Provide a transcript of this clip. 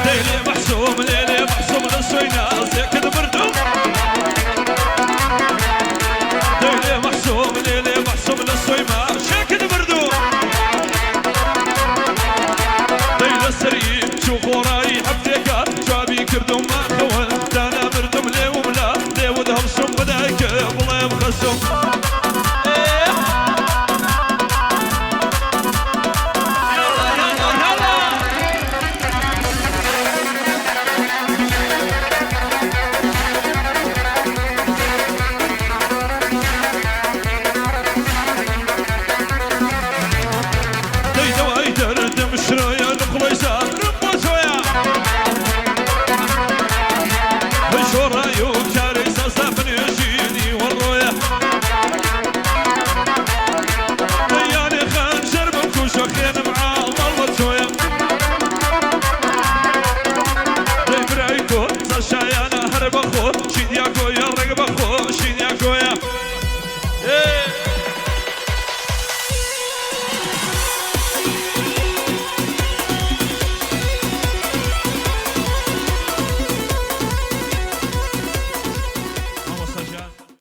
دەی لێ مەحسوم لێ لێ مەحسوم لە سۆی نازێکت بردم. دەی لێ مەحسوم لێ لێ مەحسوم لە سۆی ماچێکت بردم. دەی لەسەری چوو خۆڕایی هەفتێکە جوابی کردم ماخەوە دانا بردم لێوم لا لێوت هەڵشم بدایکە بڵێم خەسم. يلا يلا يلا. دەی دەوای دەردم شرۆیە نقڵی زارم بۆ تۆیە هەی شۆڕای و کاری سازا بنێژینی وەڕۆیە دەیانێ خەنجەر بمکوژە خوێنم عاڵەڵ بە تۆیە دەی برای کۆ زەشایانە هەر بە خۆ.